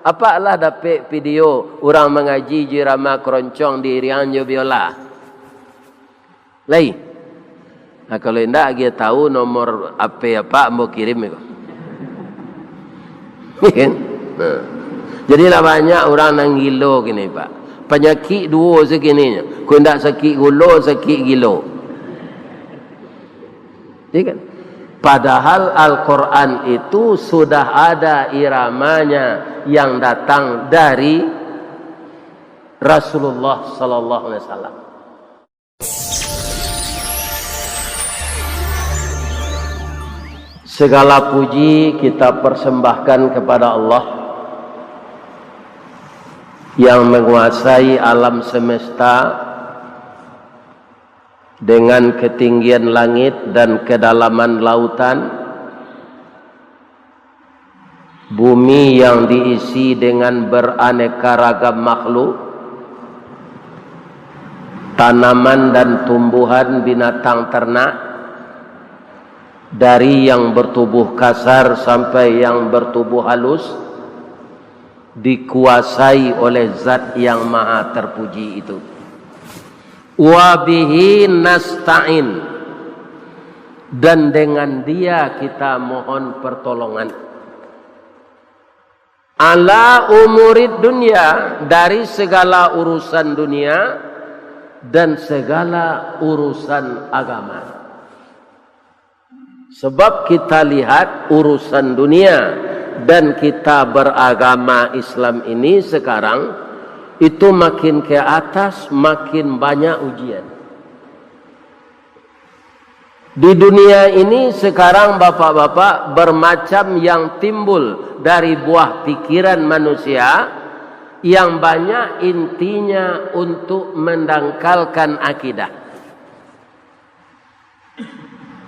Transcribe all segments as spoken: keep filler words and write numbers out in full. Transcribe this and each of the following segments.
Apak lah dapek video urang mangaji jo irama keroncong diiriang jo biola? Lai. Nah, kalau indak, agiah tahu nomor H P apak, ambo kirim iko. Kan? Nah. Jadi lah banyak urang nan gilo kini, Pak. Panyakik duo sakinyo. Kok indak sakik gulo, sakik gilo. Iya kan? Padahal Al-Quran itu sudah ada iramanya yang datang dari Rasulullah sallallahu alaihi wasallam. Segala puji kita persembahkan kepada Allah yang menguasai alam semesta, dengan ketinggian langit dan kedalaman lautan, bumi yang diisi dengan beraneka ragam makhluk, tanaman dan tumbuhan, binatang ternak, dari yang bertubuh kasar sampai yang bertubuh halus, dikuasai oleh Zat yang Maha Terpuji itu. Wa bihi nasta'in, dan dengan Dia kita mohon pertolongan. Ala umurid dunia, dari segala urusan dunia dan segala urusan agama. Sebab kita lihat urusan dunia dan kita beragama Islam ini sekarang, itu makin ke atas, makin banyak ujian. Di dunia ini sekarang, bapak-bapak, bermacam yang timbul dari buah pikiran manusia, yang banyak intinya untuk mendangkalkan akidah.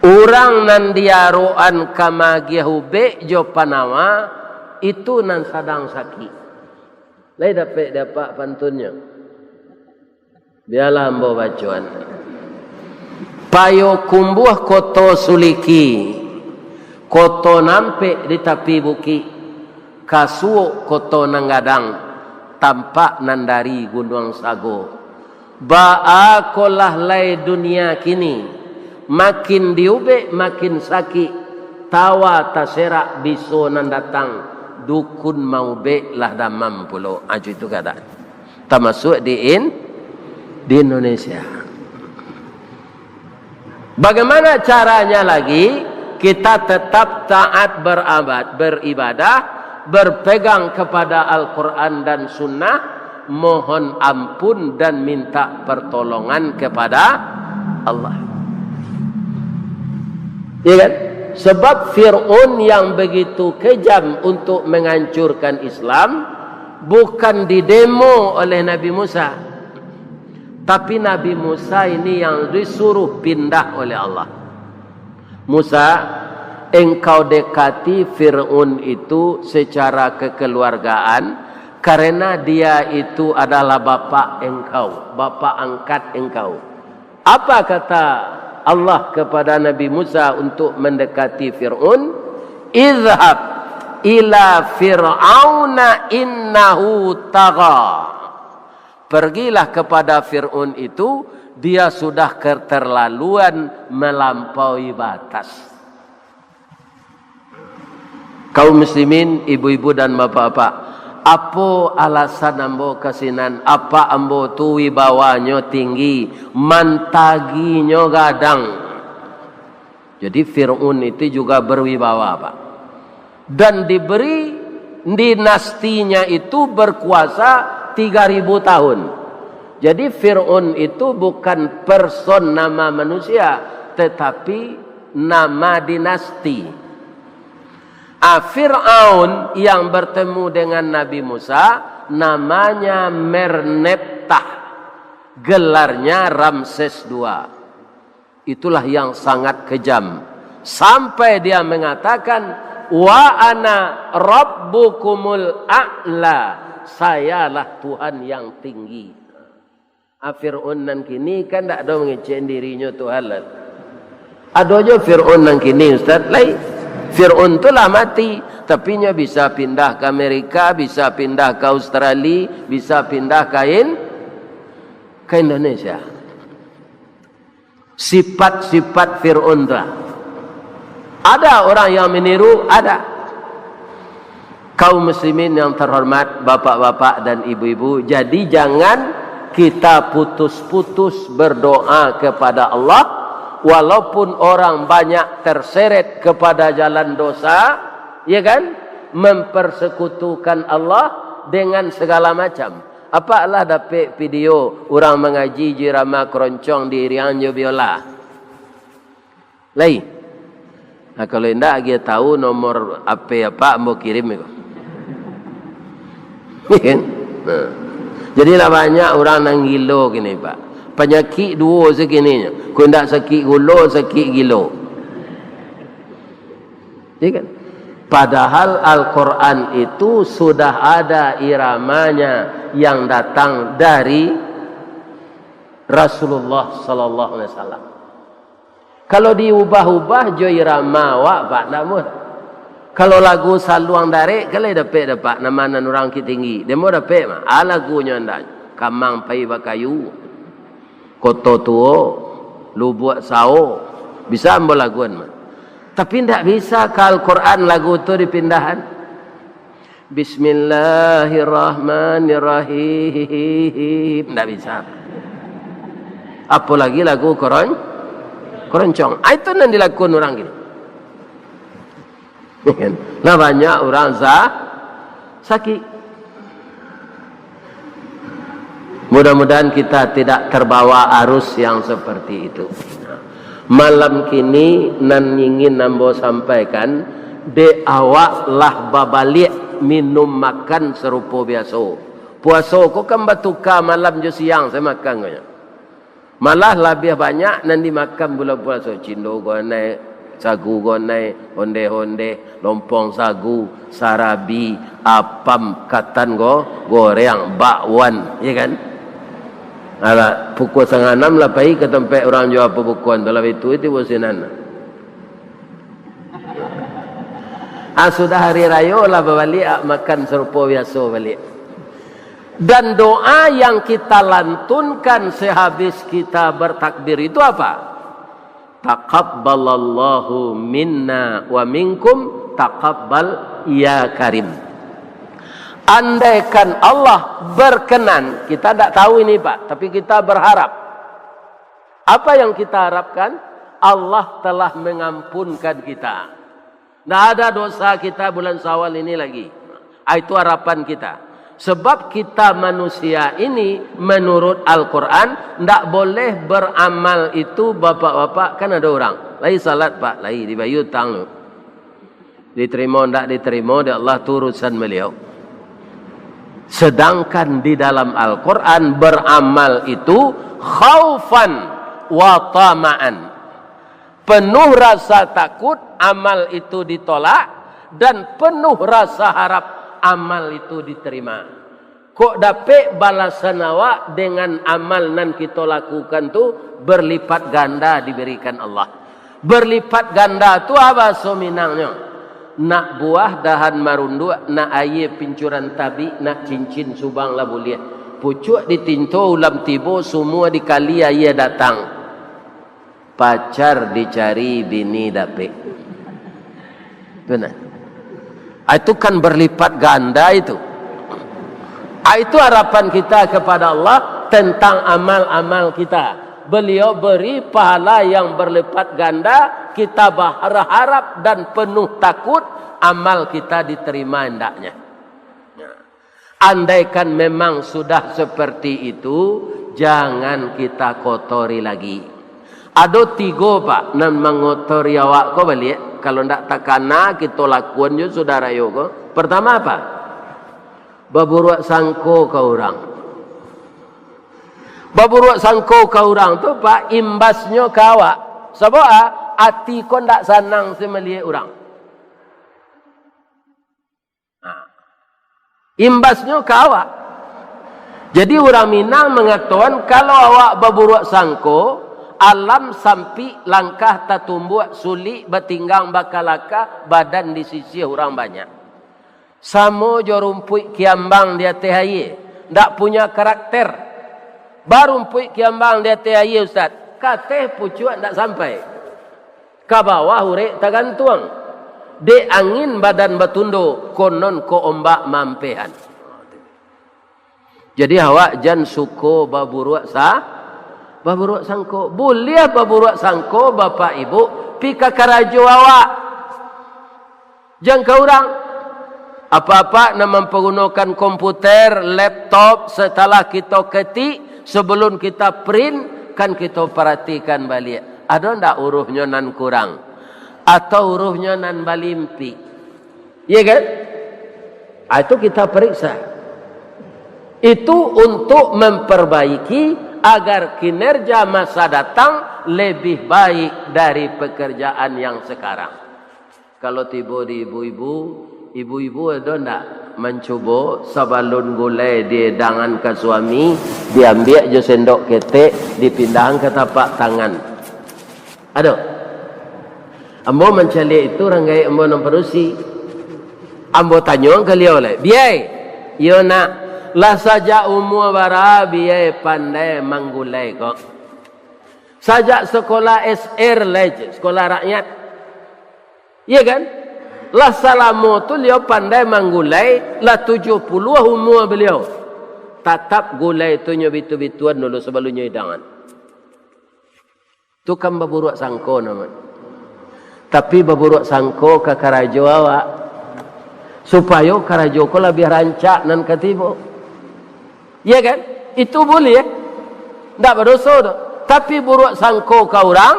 Urang nan diarokan ka magiah ubek jo panawa, itu nan sadang sakik. Lai dapek di apak pantunnyo? Bialah ambo bacoan. Payokumbuah Koto Suliki, Koto Nampek di tapi bukik, Kasuok Koto Nan Gadang, tampak nan dari Gunuang Sago. Baa kolah lai dunia kini, makin diubek makin sakik, tawa taserak biso nan datang, dukun maubek lah damam pulo. Ah, itu keadaan. Tamasuak di In-, di Indonesia. Bagaimana caranya lagi kita tetap taat berabad-, beribadah, berpegang kepada Al-Quran dan Sunnah, mohon ampun dan minta pertolongan kepada Allah? Iya kan? Sebab Fir'aun yang begitu kejam untuk menghancurkan Islam, bukan didemo oleh Nabi Musa. Tapi Nabi Musa ini yang disuruh pindah oleh Allah. "Musa, engkau dekati Fir'aun itu secara kekeluargaan, karena dia itu adalah bapak engkau, bapak angkat engkau." Apa kata Allah kepada Nabi Musa untuk mendekati Fir'aun? "Izhab ila Fir'auna innahu tagha." Pergilah kepada Fir'aun itu, dia sudah keterlaluan melampaui batas. Kaum muslimin, ibu-ibu dan bapak-bapak, apo alasan ambo ka sinan? Apak ambo tu wibawanyo tinggi, mantaginyo gadang. Jadi Fir'aun itu juga berwibawa, Pak. Dan diberi, dinastinya itu berkuasa tiga ribu tahun. Jadi Fir'aun itu bukan person, nama manusia, tetapi nama dinasti. Ah, Fir'aun yang bertemu dengan Nabi Musa namanya Merneptah, gelarnya Ramses dua. Itulah yang sangat kejam. Sampai dia mengatakan, "Wa ana rabbukumul a'la." Sayalah Tuhan yang tinggi. Ah, Fir'aun nan kini kan ndak ado mangecek dirinyo Tuhan lah. Ado jo Fir'aun nan kini, Ustaz, lai. Fir'aun tu lah mati, tapi nyo bisa pindah ka Amerika, bisa pindah ka Australia, bisa pindah ka In-, ka Indonesia. Sifat-sifat Fir'aun tu lah. Ada orang yang meniru? Ada. Kaum muslimin yang terhormat, bapak-bapak dan ibu-ibu, jadi jangan kita putus-putus berdoa kepada Allah, walaupun orang banyak terseret kepada jalan dosa, ya kan, mempersekutukan Allah dengan segala macam. Apak lah dapek video urang mangaji jo irama keroncong diiriang jo biola? Lai. Nah, kalau indak, agiah tahu nomor H P apak, ambo kirim iko. Kan? Nah. Jadi lah banyak urang nan gilo kini, Pak. Panyakik duo sakinyo. Kok indak sakik gulo, sakik gilo. Ya kan? Padahal Al-Quran itu sudah ada iramanya yang datang dari Rasulullah sallallahu alaihi wasallam. Kalau diubah-ubah jo irama awak, Pak, ndak muah. Kalau lagu Saluang Darek, kan lai dapek dek Apak, nama nan urang Bukik Tinggi. Demo dapek mah. Ah, lagunyo ndak. Kamang Pai Bakayu, Koto Tuo, Lubuak Sao. Bisa ambo laguan mah. Tapi ndak bisa ka Al-Quran lagu tu dipindahan. Bismillahirrahmanirrahim. Ndak bisa. Apolagi lagu koron-, keroncong. Ah, itu nan dilakun urang kini. Lah banyak urang sa-, sakik. Mudah-mudahan kita tidak terbawa arus yang seperti itu. Malam kini nan ingin ambo sampaikan, dek awak lah babaliak minum makan sarupo biaso. Puaso ko kan batuka malam jo siang se makan ko nyo. Malah labiah banyak nan dimakan bulan puaso, cindo gonai, sagu gonai, ondeh-ondeh, lompong sagu, sarabi, apam, katan go-, goreng, bakwan, ya kan? Alah, pukul satangah anam lah pai ka tampek urang jua pabukoan tu, lah itu, itu tibo sinan. Ah, sudah hari rayo lah babaliak, ah, makan sarupo biaso baliak. Dan doa yang kita lantunkan sehabis kita bertakbir itu apa? Taqabbalallahu minna wa minkum taqabbal ya karim. Andaikan Allah berkenan, kita ndak tahu ini, Pak, tapi kita berharap. Apa yang kita harapkan? Allah telah mengampunkan kita. Ndak ada dosa kita bulan Syawal ini lagi. Ah, itu harapan kita. Sebab kita manusia ini, menurut Al-Quran, ndak boleh beramal itu, bapak-bapak, kan ada orang, lai salat, Pak, lai dibayar utang tu. Diterima, ndak diterima dek Allah, tu urusan beliau. Sedangkan di dalam Al-Quran, beramal itu khaufan wa tama'an. Penuh rasa takut, amal itu ditolak, dan penuh rasa harap, amal itu diterima. Kok dapek balasan awak dengan amal nan kito lakukan tu berlipat ganda diberikan Allah. Berlipat ganda tu apa bahaso Minangnyo? Nak buah dahan marunduak, nak aia pincuran tabik, nak cincin subang lah buliah. Pucuak ditinto ulam tibo, sumua dikali aia datang. Pacar dicari, bini dapek. Tu nah. Ah, itu kan berlipat ganda itu. Ah, itu harapan kita kepada Allah tentang amal-amal kita. Beliau beri pahala yang berlipat ganda, kita berharap dan penuh takut amal kita diterima hendaknya. Andaikan memang sudah seperti itu, jangan kita kotori lagi. Ado tigo, Pak, nan mangotori awak ko baliak, kalau ndak takana kito lakuan jo sudah rayo ko. Pertama apa? Baburuak sangko ka urang. Baburuak sangko ka urang tu, Pak, imbasnyo ka awak. Sabab, ah, ati ko ndak sanang se maliek urang. Nah, imbasnyo ka awak. Jadi, urang Minang mangatokan, kalau awak baburuak sangko, Alam sampik, langkah tatumbuak, sulik batinggang bakalakah, badan disisiah urang banyak. Samo jo rumpuik kiambang di ateh aia, ndak punya karakter. Barumpuik kiambang di ateh aia, Ustaz, ka ateh pucuak ndak sampai, ka bawah urek tagantuang. Dek angin badan batundo, konon ko ombak maampehan. Jadi awak jan suko baburuak sa-, baburuak sangko. Buliah baburuak sangko, Bapak Ibu, pi ka karajo awak. Jan ka urang. Apak-apak nan mampagunokan komputer, laptop, setelah kito ketik, sebelum kita print, kan kito paratikan baliak. Ado ndak uruhnyo nan kurang? Atau uruhnyo nan balimpik? Iya kan? Ah, itu kita periksa. Itu untuk memperbaiki agar kinerja masa datang lebih baik dari pekerjaan yang sekarang. Kalau tibo di ibu-ibu, ibu-ibu ado ndak mancubo sabalun gulai diedangan ka suami, diambiak jo sendok ketek, dipindahan ka tapak tangan? Ado. Ambo mancaliak itu urang gaek ambo nan padusi. Ambo tanyo ka liau lai, "Biai, iyo nak, lah sajak umua bara Biai pandai manggulai ko?" "Sajak sekolah S R lai, sekolah rakyat." Iya kan? Lah salamo tu liau pandai manggulai, lah tujuah puluah umua baliau. Tatap gulai tu nyo bitu-bituan dulu sabalun nyo idangan. Tu kan baburuak sangko namonyo. Tapi baburuak sangko ka karajo awak, supayo karajo ko labiah rancak nan ka tibo. Iya kan? Itu buliah, ndak badoso doh. Tapi buruak sangko ka urang,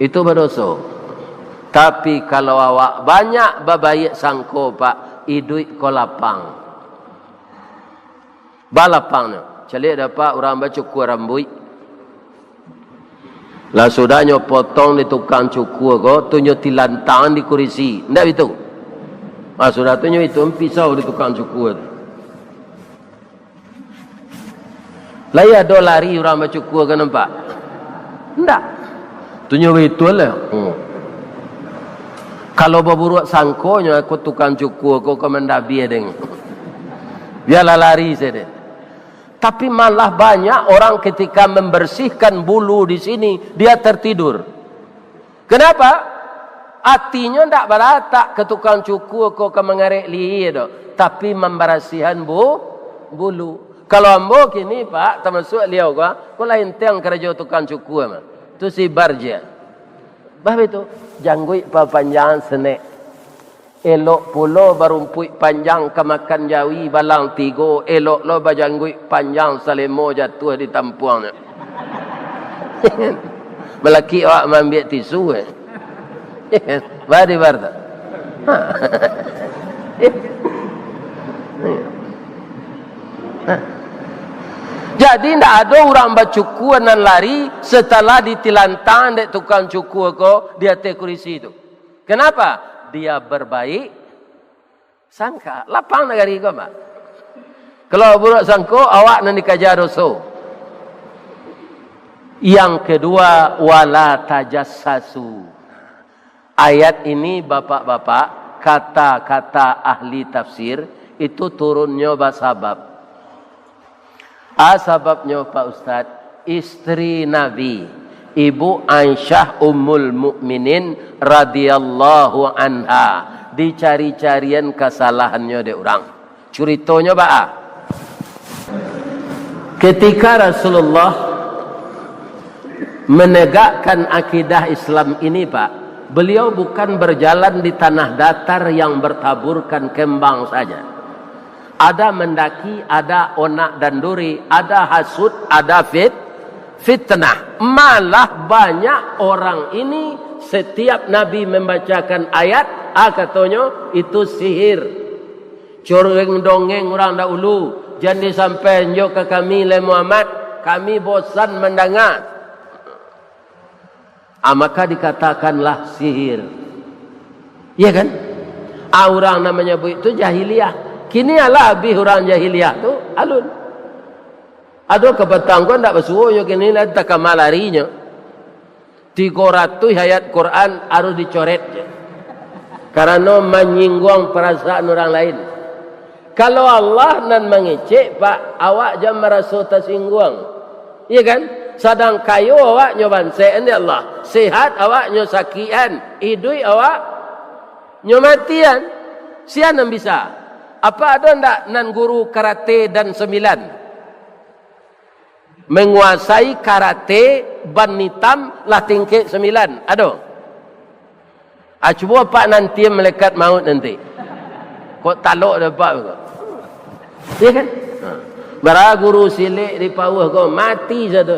itu badoso. Tapi kalau awak banyak babaiak sangko, Pak, iduik ko lapang. Balapangnyo. Caliak dapek urang bacukua rambuik. Lah sudahnyo potong di tukang cukua ko, tu nyo tilantang di kurisi. Ndak bitu? Ah, sudah tu nyo itu pisau di tukang cukua tu. Lai ado lari urang bacukua ka nampak? Ndak. Tu nyo bitu lah. Hmm. Kalau baburuak sangko nyo, aku tukang cukua ko ka mandabia deng. Bialah lari sajo. Tapi malah banyak orang ketika membersihkan bulu di sini, dia tertidur. Kenapa? Atinyo ndak balatak ka tukang cukua ko ka mangarek lihia doh, tapi mambarasiahan bu-, bulu. Kalau ambo kini, Pak, tamasuak liau ko, ko lah intiang karajo tukang cukua mah. Tu si Barja. Bah itu, jangguik papanjang senek. Elok pulo barumpuik panjang ka makan jawi balang tigo, elok lo bajangguik panjang salemo jatuah di tampuangnyo. Balaki awak maambiak tisu, eh. Badi bar tu. Jadi, ndak ado urang bacukua nan lari setelah ditilantang dek tukang cukua ko di ateh kurisi tu. Kenapa? Dia berbaik sangka. Lapang nagari ko, Pak. Kalau buruak sangko, awak nan dikaja doso. Yang kedua, wala tajassasu. Ayat ini, bapak-bapak, kata-kata ahli tafsir, itu turunnyo basabab. A, sababnyo, Pak Ustaz, istri Nabi, Ibu Aisyah Ummul Mukminin radhiyallahu anha, dicari-carian kasalahannyo dek urang. Curitonyo baa? Ketika Rasulullah menegakkan akidah Islam ini, Pak, beliau bukan berjalan di tanah datar yang bertaburkan kembang saja. Ada mendaki, ada onak dan duri, ada hasut, ada fit-, fitnah. Malah banyak orang ini, setiap Nabi membacakan ayat, ah, katonyo, "Itu sihir. Cureng dongeng urang dahulu, jan disampaian jo ka kami, lai Muhammad. Kami bosan mandanga." Ah, maka dikatakanlah sihir. Iya kan? Ah, urang nan manyabuik tu jahiliah. Kini alah abih urang jahiliah tu, alun. Ado kapatang ko ndak basuo nyo kini lah takama larinyo. Tigo ratuih ayat Quran harus dicoret je. Karano manyingguang parasaan urang lain. Kalau Allah nan mangecek, Pak, awak jan maraso tasingguang. Iya kan? Sadang kayo awak nyo bansek dek Allah. Sehat awak nyo sakikan. Iduik awak nyo matian. Sia nan bisa. Apa ado ndak nan guru karate dan sambilan? Manguasai karate ban itam lah tingkek sambilan. Ado? Ah, cubo apak nanti malaikat maut nanti. Kok talok dek apak ko. Iya kan? Ha. Bara guru silek di pauah ko, mati sado.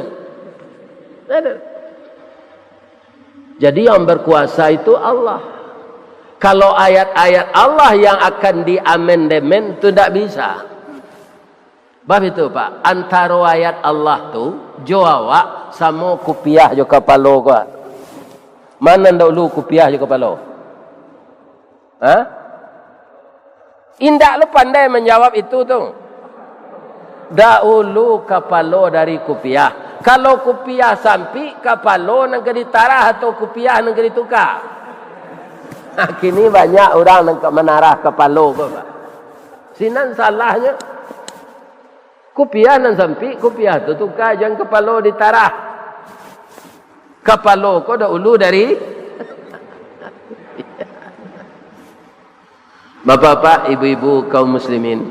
Ado. Jadi yang berkuasa itu Allah. Kalau ayat-ayat Allah yang akan diamandemen tu ndak bisa. Bab itu, Pak, antaro ayat Allah tu jo awak samo kupiah jo kapalo ko. Mano nan daulu, kupiah jo kapalo? Ha? Indak lo pandai manjawab itu tu. Daulu kapalo dari kupiah. Kalau kupiah sampik, kapalo nan ka ditarah atau kupiah nan ka dituka? Kini banyak urang nan ka manarah kapalo ko, Pak. Sinan salahnyo. Kupiah nan sampik, kupiah tu tuka, jan kapalo ditarah. Kapalo ko daulu dari. Bapak-bapak, ibu-ibu, kaum muslimin.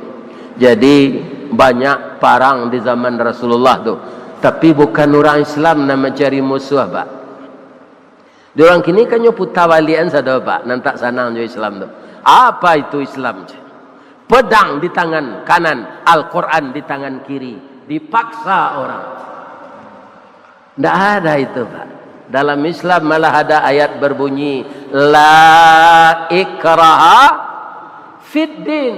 Jadi, banyak parang di zaman Rasulullah tu. Tapi bukan urang Islam nan mancari musuah, Pak. Di urang kini kan nyo puta baliakan sado, Pak, nan tak sanang jo Islam tu. Apa itu Islam? Pedang di tangan kanan, Al-Quran di tangan kiri. Dipaksa orang. Ndak ada itu, Pak. Dalam Islam malah ada ayat berbunyi, "La ikraha fid din."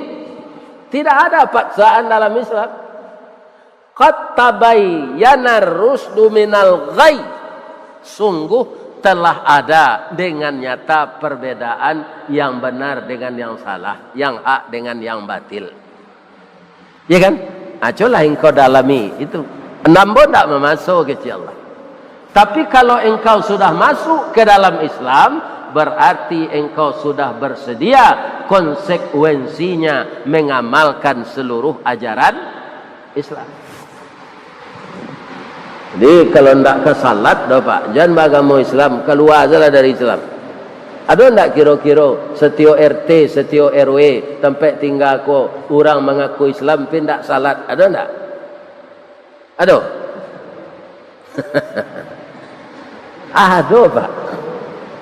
Tidak ada paksaan dalam Islam. "Qad tabayyana rusdu minal ghayy." Sungguh telah ada dengan nyata perbedaan yang benar dengan yang salah, yang hak dengan yang batil. Ya kan? Acolah engkau dalami itu. Nambo ndak mamaso, kecek Allah. Tapi kalau engkau sudah masuk ke dalam Islam, berarti engkau sudah bersedia konsekuensinya mengamalkan seluruh ajaran Islam. Jadi, kalau ndak ka salat doh, Pak, jan baagamo Islam, kalua sajolah dari Islam. Ado ndak kiro-kiro satiok R T, satiok R W, tampek tingga ko, urang mangaku Islam, tapi ndak salat? Ado ndak? Ado? Ado, Pak.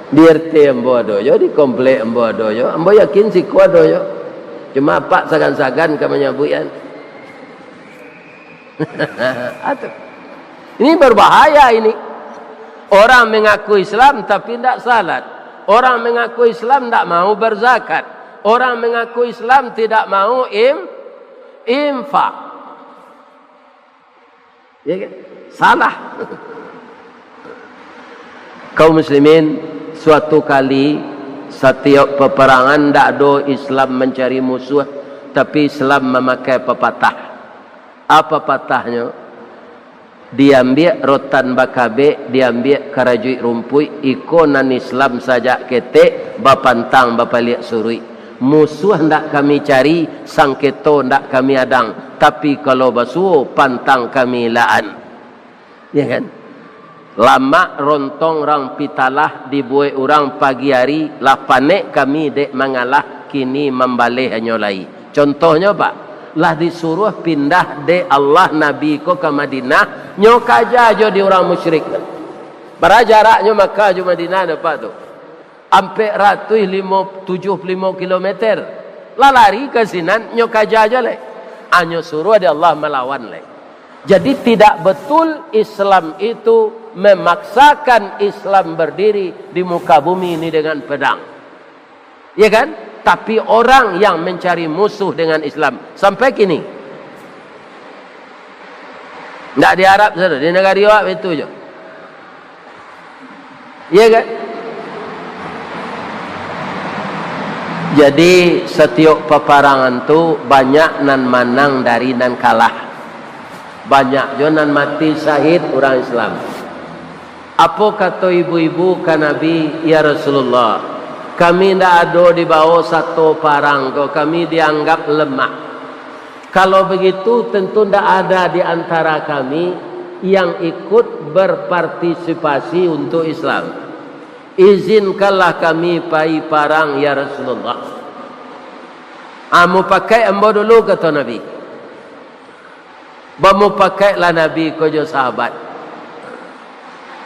Di R T ambo ado jo, di komplek ambo ado jo. Ambo yakin siko ado jo. Cuma apak sagan-sagan ka manyabuik, kan. Ado. Ini berbahaya ini. Orang mengaku Islam tapi ndak salat. Orang mengaku Islam ndak mau berzakat. Orang mengaku Islam tidak mau im-, infak. Ya kan? Salah. Kaum muslimin, suatu kali satiok peperangan ndak ado Islam mancari musuah, tapi Islam mamakai papatah. Apa patahnyo? Diambiak rotan bakabek, diambiak karajuik rumpuik, iko nan Islam sajak ketek, bapantang bapaliak suruik. Musuah ndak kami cari, sangketo ndak kami adang, tapi kalau basuo, pantang kami laan. Ya kan? Lamak rontong rang pitalah dibuek urang pagi ari, lah panek kami dek mangalah, kini mambaleh hanyo lai. Contohnyo, Pak, lah disuruah pindah dek Allah Nabi ko ka Madinah, nyo kaja jo di urang musyrik. Bara jaraknyo Makkah jo Madinah, Pak, tu? Ampek ratuih limo, tujuah puluah limo kilometer. Lah lari ka sinan, nyo kaja jo lai. Hanyo suruah dek Allah malawan lai. Jadi, tidak betul Islam itu memaksakan Islam berdiri di muka bumi ini dengan pedang. Ya kan? Tapi orang yang mencari musuh dengan Islam sampai kini. Ndak di Arab sajo, di nagari awak itu jo. Iya kan? Jadi, satiok paparangan tu banyak nan manang dari nan kalah. Banyak jo nan mati syahid urang Islam. Apo kato ibu-ibu ka Nabi, "Ya Rasulullah, kami ndak ado dibawo sato parang ko, kami dianggap lemah. Kalau begitu, tentu ndak ada di antara kami yang ikut berpartisipasi untuk Islam. Izinkanlah kami pai parang, ya Rasulullah." "Ah, mupakaik ambo dulu," kato Nabi. Bamupakaiklah Nabi ko jo sahabat.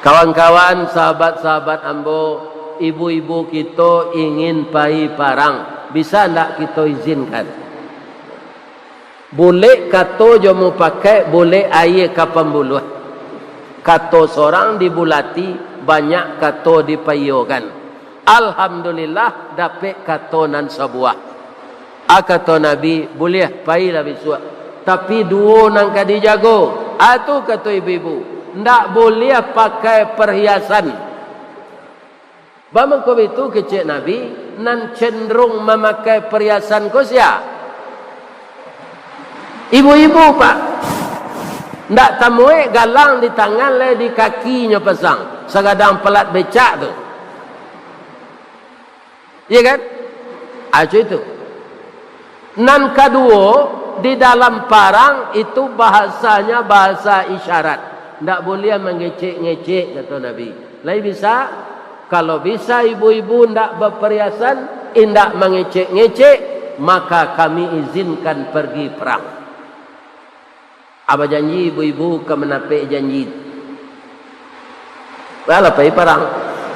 "Kawan-kawan, sahabat-sahabat ambo, ibu-ibu kito ingin pai parang. Bisa ndak kito izinkan?" Bulek kato jo mupakaik, bulek aia ka pambuluah. Kato sorang dibulati, banyak kato dipaiyokan. Alhamdulillah, dapek kato nan sabuah. A, kato Nabi, "Buliah, pailah bisuak. Tapi duo nan ka dijago." "A tu," kato ibu-ibu, "ndak buliah pakai perhiasan." "Baa mangko bitu?" kecek Nabi, "Nan cenderung mamakai perhiasan ko sia?" "Ibu-ibu, Pak. Ndak tamuek galang di tangan, lai di kakinyo pasang, sagadang palat becak tu." Iya kan? Aco itu. Nan kaduo, di dalam parang itu bahasanya bahasa isyarat. Ndak buliah mangecek-ngecek, kato Nabi. Lai bisa? Kalau bisa ibu-ibu ndak bapariasan, indak mangecek-ngecek, maka kami izinkan pergi perang. A, bajanji ibu-ibu ka manapek janji. Lah, lah pai parang.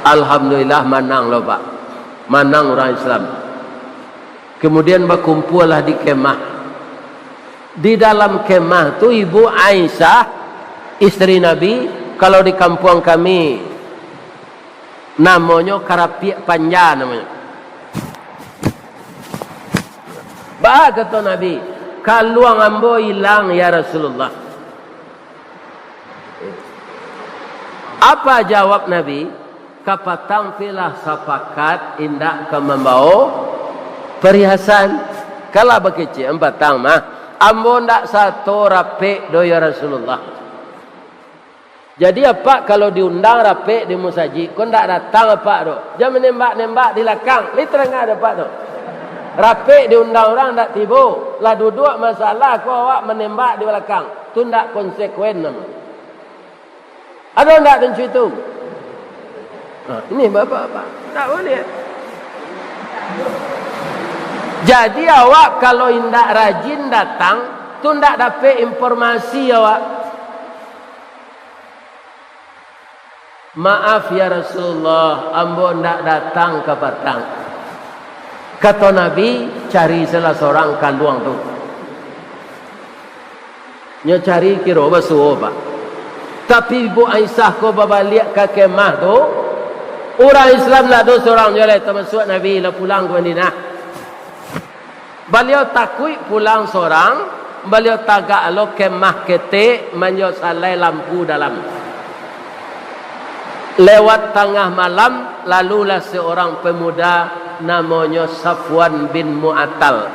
Alhamdulillah, manang lo, Pak. Manang urang Islam. Kemudian bakumpualah di kemah. Di dalam kemah tu Ibu Aisyah, isteri Nabi, kalau di kampuang kami, namonyo karapiak panja namonyo. "Baa," kato Nabi, "kaluang ambo ilang, ya Rasulullah." Apa jawab Nabi? "Kapatang pilah sapakat indak ka mambawo pariasan." "Kalah bakecek patang mah, ambo ndak sato rapek doh, ya Rasulullah." Jadi, apak kalau diundang rapek di musajik, ko ndak datang apak tu. Jan manembak-nembak di lakang. Lai tadanga dek apak tu. Rapek diundang urang ndak tibo. Lah duduak masalah, ko awak manembak di balakang. Tu ndak konsekuen namo. Ado ndak tuncu itu? Nah, ini bapak-bapak. Ndak buliah. Jadi, awak kalau indak rajin datang, tu ndak dapek informasi awak. "Maaf, ya Rasulullah, ambo ndak datang kapatang." Kato Nabi, "Cari salah sorang kaluang tu." Nyo cari kiro basuo, Pak. Tapi Ibu Aisyah ko babaliak ka kemah tu, urang Islam ndak ado sorang juo lai, tamasuak Nabi lah pulang ka Madinah. Baliau takuik pulang sorang, baliau tagak lo kemah ketek, manjo salai lampu dalam. Lewat tangah malam, lalulah seorang pemuda namonyo Safwan bin Mu'attal.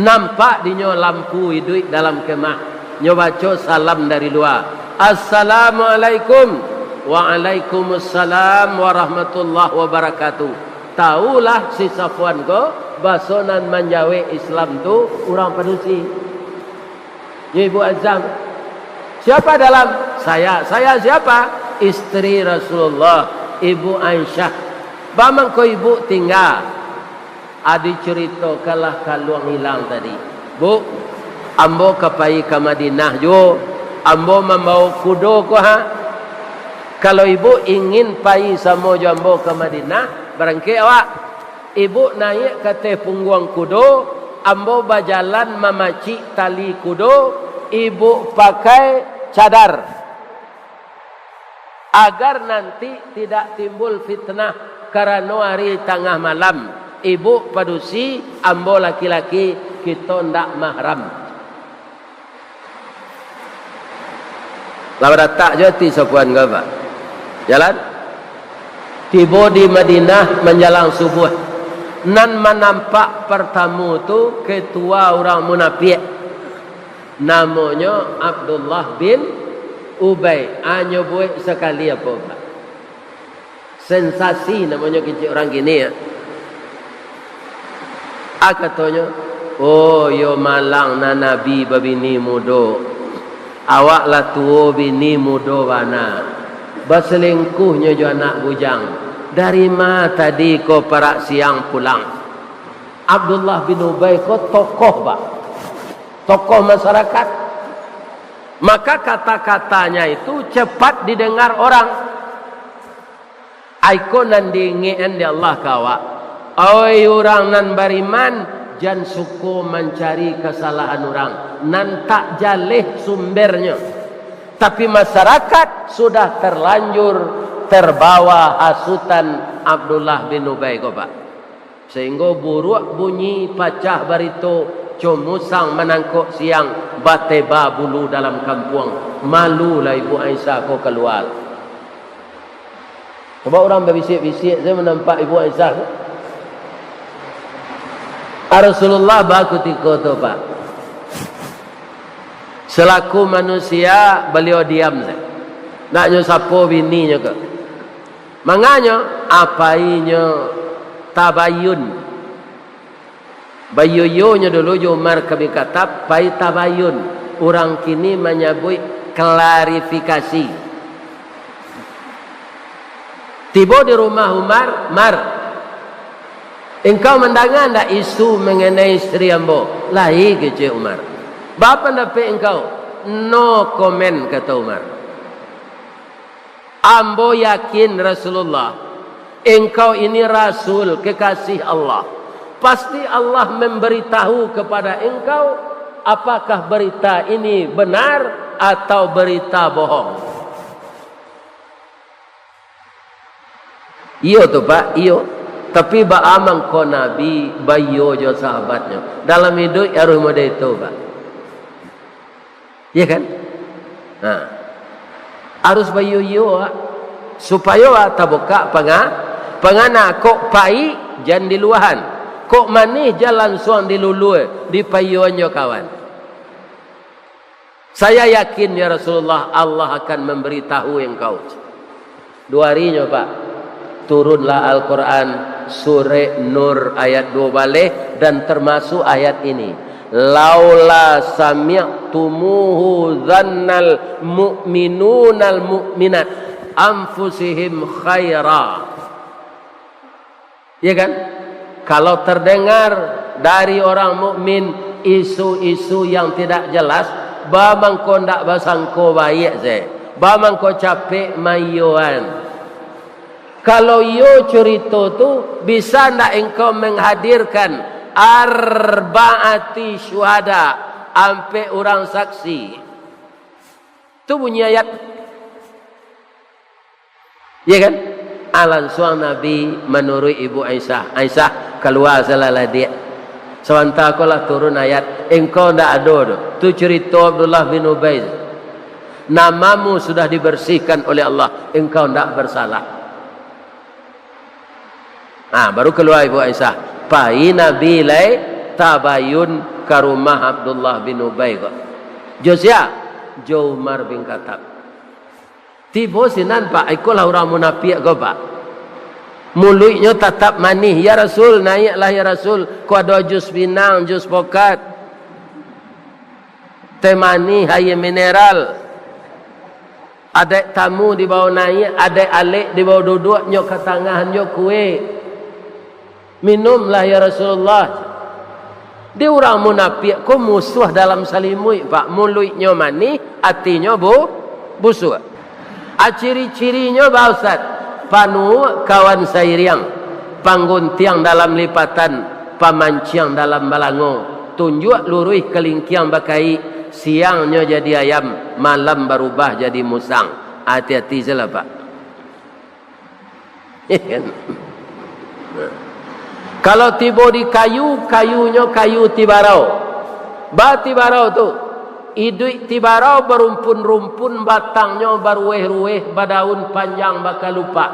Nampak dinyo lampu iduik dalam kemah. Nyo baco salam dari lua, "Assalamualaikum." "Waalaikumussalam warahmatullahi wabarakatuh." Taulah si Safwan ko, baso nan manjawek Islam tu urang padusi. Nyo Ibu Azam. "Siapa dalam?" "Saya." "Saya siapa?" "Isteri Rasulullah, Ibu Aisyah." "Baa mangko ibu tingga?" A, dicaritokanlah kaluang ilang tadi. "Bu, ambo ka pai ka Madinah juo. Ambo mambawo kudo ko, ha. Kalau ibu ingin pai samo jo ambo ka Madinah, barangkek awak." Ibu naiak ka ateh pungguang kudo, ambo bajalan mamacik tali kudo, ibu pakai cadar. Agar nanti tidak timbul fitnah karano ari tangah malam, ibu padusi, ambo laki-laki, kito ndak mahram. Lah baratak jo ati Safwan ko, Pak. Jalan. Tibo di Madinah manjalang subuah. Nan manampak partamo tu ketua urang munapiak. Namonyo Abdullah bin Ubay. Anyo buek sakali apo, Pak? Sensasi namonyo kecek urang kini, ya. A katonyo, "Oh, iyo malang nan Nabi babini mudo. Awak lah tuo, bini mudo bana. Baselingkuhnyo jo anak bujang. Dari ma tadi ko parak siang pulang?" Abdullah bin Ubay ko tokoh, Pak. Tokoh masyarakat. Maka kata-katanya itu cepat didengar orang. Aiko nan diingekan di Allah ka awak. Oi urang nan bariman, jan suko mancari kasalahan urang nan tak jaleh sumbernyo. Tapi masyarakat sudah terlanjur terbawa hasutan Abdullah bin Ubay ko, Pak. Sahinggo buruak bunyi, pacah barito, co musang manangkok siang, bateba bulu dalam kampuang. Malulah Ibu Aisyah ko kalua. Coba urang babisiak-bisiak sajo manampak Ibu Aisyah ko. A Rasulullah bakutiko tu, Pak. Selaku manusia, baliau diam sajo. Ndak nyo sapo bininyo ko. Manganyo, a, painyo tabayun. Bayo-iyonyo dulu jo Umar ka bin Khattab, pai tabayun. Urang kini manyabuik klarifikasi. Tibo di rumah Umar, "Mar, engkau mandanga ndak isu manganai istri ambo?" "Lai," kecek Umar. "Baa pandapek engkau?" "No comment," kato Umar. "Ambo yakin, Rasulullah, engkau ini Rasul kekasih Allah. Pasti Allah memberitahu kepada engkau apakah berita ini benar atau berita bohong." Iyo tu, Pak, iyo. Tapi baa mangko Nabi baiyo jo sahabatnyo? Dalam iduik harus model itu, Pak. Iya kan? Nah, harus baiyo-iyo, Pak. Supayo, Pak, tabukak panga-, pangana. Kok paik, jan diluahan. Kok manih, jan lansuang dilulua, dipaiyoan jo kawan. "Saya yakin, ya Rasulullah, Allah akan memberitahu engkau." Duo harinyo, Pak, turunlah Al-Quran, Surek Nur ayat duo baleh, dan termasuk ayat ini, "Laula sami'tumuhu zannal mu'minunal mu'minat anfusihim khaira." Ya kan? Kalau terdengar dari orang mukmin isu-isu yang tidak jelas, baa mangko ndak basangko baiak se, baa mangko capek maiyoan. Kalau iyo curito tu, bisa ndak engkau menghadirkan arba'ati syuhada, ampek urang saksi? Tu bunyi ayat. Iya kan? Ah, lansuang Nabi manuruik Ibu Aisyah. "Aisyah, kalua salah ladiak. Sabanta ko lah turun ayat, engkau ndak ado tu. Tu curito Abdullah bin Ubay. Namamu sudah dibersihkan oleh Allah, engkau ndak bersalah." Ah, baru kalua Ibu Aisyah. Pai Nabi lai tabayun ka rumah Abdullah bin Ubay ko. Jo sia? Jo Umar bin Khattab. Tibo sinan, Pak, ikolah urang munapiak ko, Pak. Muluiknyo tatap manih, "Ya Rasul, naiaklah, ya Rasul, ko ado jus pinang, jus pokat, teh manih, aia mineral. Adaik tamu dibao naiak, adaik alek dibao duduak, nyo katangahan jo kue." "Minumlah, ya Rasulullah." Di urang munapiak ko musuah dalam salimuik, Pak. Muluiknyo manih, atinyo bu-, busuak. A, ciri-cirinyo, Pak Ustaz, panuak kawan sairiang, pangguntiang dalam lipatan, pamanciang dalam balango, tunjuak luruih kalingkiang bakaik, siangnyo jadi ayam, malam barubah jadi musang. Ati-ati sajolah, Pak. Kalau tibo di kayu, kayunyo kayu tibarau. Baa tibarau tu? Iduik tibarau barumpun-rumpun, batangnyo baruweh-ruweh, badaun panjang bakalupak.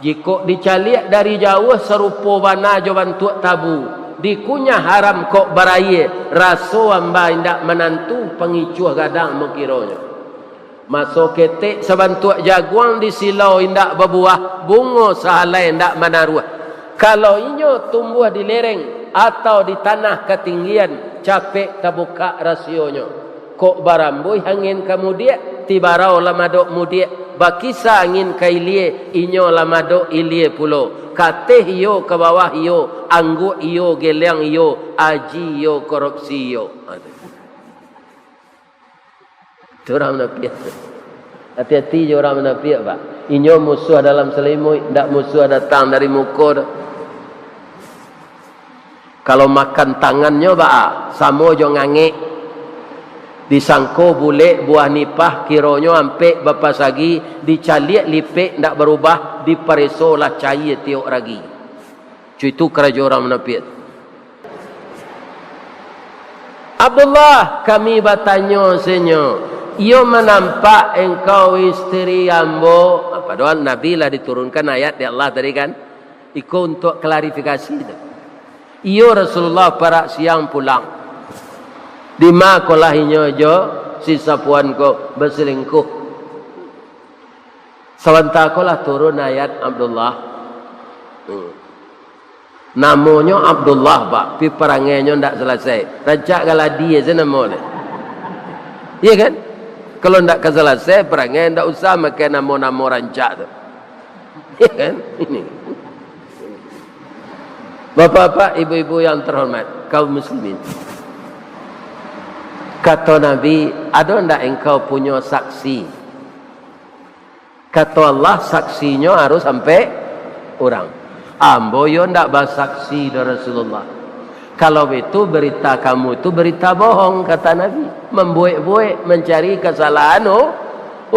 Jikok dicaliak dari jauah, sarupo bana jo bantuak tabu. Dikunyah haram kok barayie, raso amba indak manantu, pangicuah gadang ambo kironyo. Maso ketek sabantuak jaguang, di silau indak babuah, bungo sahalai indak manaruah. Kalau inyo tumbuah di lereng atau di tanah katinggian, capek tabukak rasionyo. Kok barambuih angin ka mudiak, tibarau lah madok mudiak, bakisa angin ka ilie, inyo lah madok ilie pulo. Kateh iyo ka bawah iyo, angguak iyo, geliang iyo, aji iyo, korupsi iyo. Ha, tu. Tu urang munapiak tu. Ati-ati jo urang munapiak, Pak. Inyo musuah dalam salimuik, ndak musuah datang dari muko tu. Kalau makan tangannyo baa, samo jo ngangek. Disangko bulek buah nipah, kironyo ampek bapasagi, dicaliak lipek ndak barubah, dipareso lah caie tiok ragi. Cu itu karajo urang munapiak tu. "Abdullah, kami batanyo, Senyo, iyo manampak engkau isteri ambo?" Padahal Nabi lah diturunkan ayat di Allah tadi kan. Iko untuak klarifikasi tu. Iyo Rasulullah, parak siang pulang. Dima kolah inyo jo si Safwan ko baselingkuh. Sabanta ko lah turun ayat Abdullah. Hmm. Namonyo Abdullah, Pak, tapi parangainyo ndak salasai. Rancak galadi se namo nyo. Iya kan? Kalau ndak ka salasai parangai, ndak usah makai namo-namo rancak tu. Iya kan? Ini. Bapak-bapak, ibu-ibu yang terhormat, kaum muslimin. Kato Nabi, "Ado ndak engkau punyo saksi?" Kato Allah, "Saksinyo harus ampek urang." "Ambo yo ndak basaksi doh, Rasulullah." "Kalau baitu, berita kamu tu berita bohong," kata Nabi. "Mambuek-buek, mancari kasalahan o-,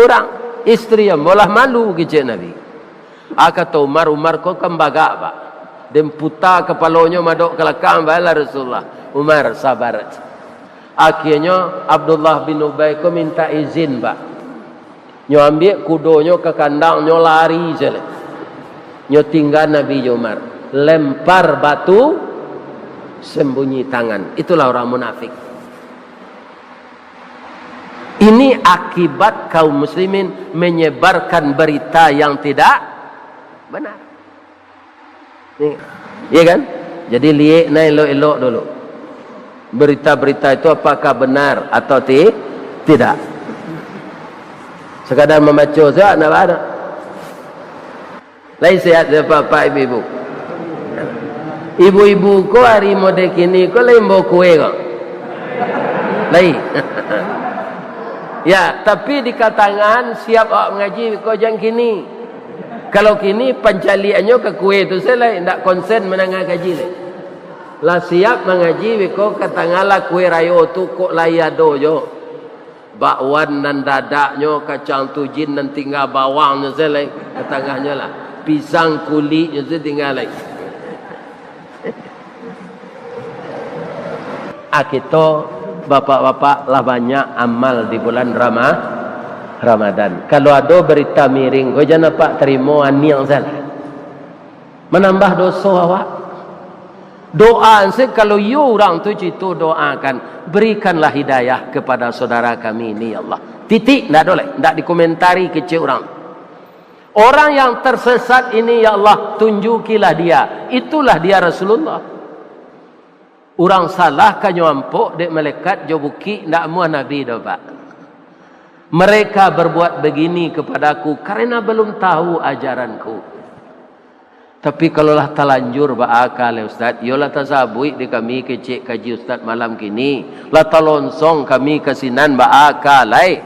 urang." "Isteri ambo lah malu," kecek Nabi. Ah, kato Umar, Umar ko kan bagak, Pak. Den puta kapalonyo madok ka lakang, balah Rasulullah. "Umar, sabar." Akhianyo, Abdullah bin Ubay ko minta izin, Pak. Nyo ambiak kudonyo ka kandang, nyo lari sajo. Nyo tingga Nabi jo Umar. Lempar batu, sembunyi tangan. Itulah orang munafik. Ini akibat kaum muslimin menyebarkan berita yang tidak benar. Ni, iya kan? Jadi liek nah elok-elok dulu. Berita-berita itu apakah benar atau ti-, tidak. Sekadar mambaco sajo ndak baa. Lai sehat se, Bapak, Ibu-ibu? Ibu-ibu ko ari mode kini ko lai mambawa kue ko? Lai. Ya, tapi di katangahan siap awak mangaji ko jan kini. Kalau kini pancaliaknyo ka kue tu sajo lai, ndak konsen mandanga kaji lai. Lah siap mangaji beko ka tangah lah kue rayo tu kok lai ado jo. Bakwan nan dadaknyo, kacang tujin nan tingga bawangnyo sajo lai ka tangahnyo lah. Pisang kuliknyo sajo tingga lai. Ah, kito, bapak-bapak, lah banyak amal di bulan Rama-, Ramadan. Kalau ado berita miring, ko jan apak tarimo, aniang sajolah. Manambah doso awak. Doa se, kalau iyo urang tu cito doakan, "Berikanlah hidayah kepada saudara kami ini, ya Allah." Titik, ndak ado lai, ndak dikomentari kecek urang. Orang yang tersesat ini, ya Allah, tunjukilah dia. Itulah dia Rasulullah. Urang salah ka nyo ampok dek malaikat jo bukik, ndak amuah Nabi doh, Pak. "Mereka berbuat begini kepadaku karena belum tahu ajaranku." Tapi kalau lah talanjur, baa ka lai, Ustaz? Iyo lah tasabuik di kami kecek kaji Ustaz malam kini. Lah talonsong kami ka sinan, baa ka lai?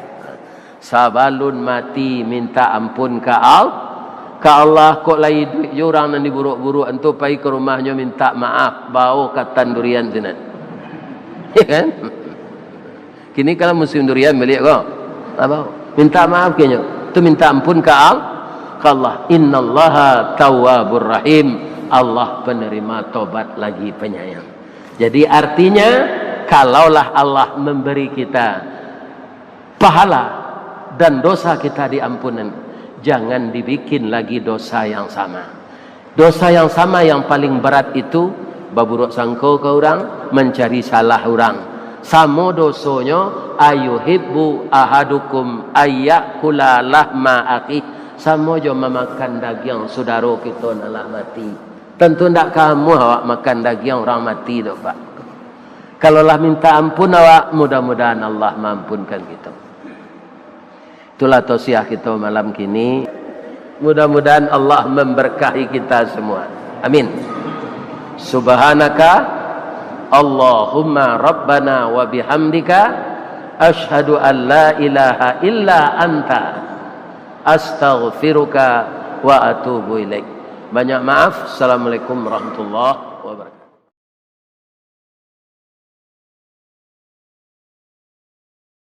Sabalun mati minta ampun ka Al-, ka Allah, kok lai iduik jo urang nan diburuak-buruak tu, pai ka rumahnyo minta maaf, bao katan durian sinan. Ya kan? Kini kalau musim durian baliak ko. Apo? Minta maaf ka inyo. Tu minta ampun ka Al-, ka Allah. "Innallaha tawwabur rahim." Allah penerima tobat lagi penyayang. Jadi artinya, kalaulah Allah memberi kita pahala dan dosa kita diampunan, jangan dibikin lagi dosa yang sama. Dosa yang sama yang paling berat itu Baburuak sangko ka urang, mancari salah urang. Samo dosonyo, ayuhibbu ahadukum ayyakula lahma akhih. Samo jo mamakan dagiang sudaro kito nan lah mati. Tantu ndak kamuah awak makan dagiang urang mati tu, Pak. Kalau lah minta ampun awak, mudah-mudahan Allah maampunkan kito. Itulah tausiah kito malam kini. Mudah-mudahan Allah memberkahi kita semua. Amin. Subhanaka Allahumma Rabbana wa bihamdika, asyhadu an la ilaha illa anta, astaghfiruka wa atubu ilaik. Banyak maaf. Assalamualaikum warahmatullahi wabarakatuh.